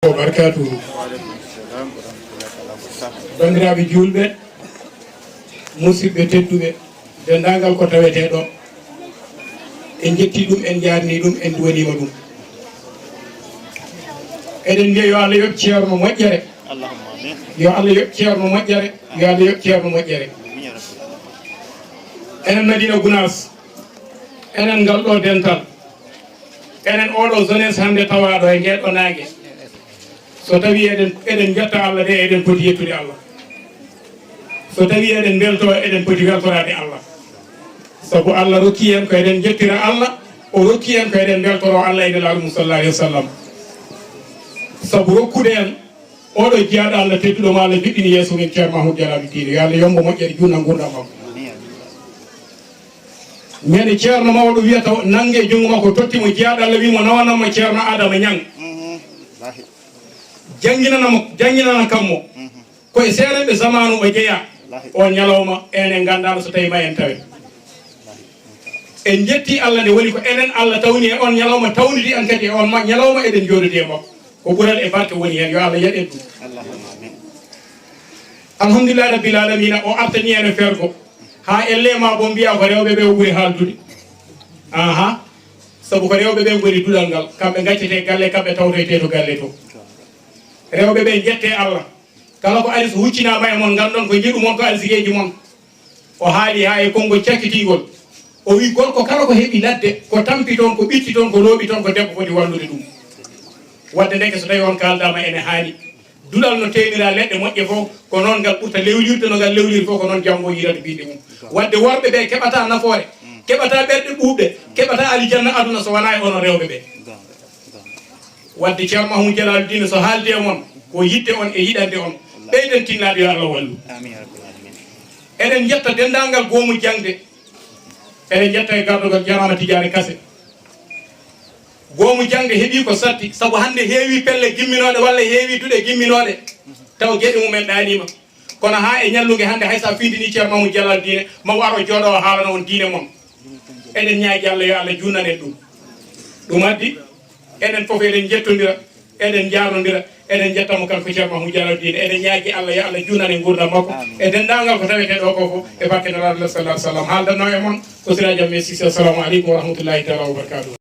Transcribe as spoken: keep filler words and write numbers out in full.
Wa barakatuhu. Bandiraɓe julɓe, musidɓe tedduɓe, denndaangal ko tawetee ɗo, en njetti ɗum, en njaarni ɗum, en duwaniima ɗum. Eɗen mbiya yo Allah yoɓ ceerno moƴƴere. Yo Allah yoɓ ceerno moƴƴere. Yo Allah yoɓ ceerno moƴƴere. Enen Madina Gunaas, enen ngal ɗo dental, enen oɗo jeunesse hannde tawaaɗo e ngee ɗo naange, so tawi eɗen, eɗen njetta Allah de, eɗen poti yettude Allah. So tawi eɗen mbelto, eɗen poti weltoraade Allah. Sabu Allah rokki en ko eɗen njettira Allah, o rokki en ko eɗen mbeltoro Allah e Nelaaɗo mum sallallahu alayhi wa sallam. Sabu rokkude en oɗo jiyaaɗo Allah tedduɗo mo Allah joɗɗini yeeso men, Ceerno Mahmoud Jalaalu Diine, yo Allah yombo moƴƴere, juutna nguurndam makko. Mene ceerno mawɗo wiyata o nannge junngo makko, totti mo jiyaaɗo Allah, wi mo nawanan mo Ceerno Adama Ñang. Jannginana mo, jannginana kam mo. Ko e seerenɓe zamaanu o jeyaa. On ñalawma enen en nganndaano so tawi ma en tawe. En njetti Allah nde woni ko enen Allah tawni e on ñalawma, tawnidi en kadi e on ma-, ñalawma eɗen njooɗodi e makko. Ko ɓural e barke woni heen, yo Allah yaɗ en ɗum. Alhamdulillahi rabbil alamina, o artani en e fergo. Haa elle ma bo mbiya ko rewɓe ɓe o ɓuri haaldude. Aha. Sabu ko rewɓe ɓe ngoni duɗal ngal, kamɓe ngaccete galle, kamɓe tawtoyte to galle to. Rewɓe ɓe njette Allah. Kala ko ari so huccinaama e mon, nganndon ko njeɗu mon ko arsigeeji mon. O haali haa e konngol cakkitingol. O wi gorko kala ko heɓi ladde, ko tampi toon, ko ɓitti toon, ko looɓi toon, ko debbo foti wallude ɗum. Wadde ndeke so tawi on kaaldaama ene haali. Duɗal no teeŋnira leɗɗe moƴƴe fof, ko noon ngal ɓurta lewlirde no ngal lewliri fof, ko noon janngo yirata biɗe mum. Wadde worɓe ɓe keɓata nafoore, keɓata ɓerɗe ɓuuɓɗe, keɓata alijanna aduna so wonaa e onon rewɓe ɓe. Wadde Ceerno Mahmoud Jalaalu Diine so haaldi e mon, ko yiɗde on e yiɗande on. Ɓeyden tinnaade yo Allah wallu. Eɗen njetta denndaangal goomu jaŋde. Eɗen njetta e gardogal, jaraama Tijaani Kase. Goomu jaŋde heɓii ko satti, sabu hannde heewii pelle gimminooɗe walla heewii duɗe gimminooɗe, taw geɗe mumen ɗaaniima. Kono haa e ñallunge hannde, hay so a findinii Ceerno Mahmoud Jalaalu Diine, ma o ar o jooɗo o haalana on diine mon. Eɗen ñaagi Allah yo Allah juutnan en ɗum. Ɗum addi, enen fof eɗen njettondira, eɗen njaarnondira, eɗen njetta mo kanko Ceerno Mahmoud Jalaalu Diine. Eɗen ñaagi Allah yo Allah juutnan en nguurndam makko. E denndaangal ko tawetee ɗo ko fof, e barke Nelaaɗo sallallahu alaihi wa sallam. Haaldanno e mon ko Siraaji Ahmed Cissé. Assalamu aleykum wa rahmatullahi taala wa barakatuh.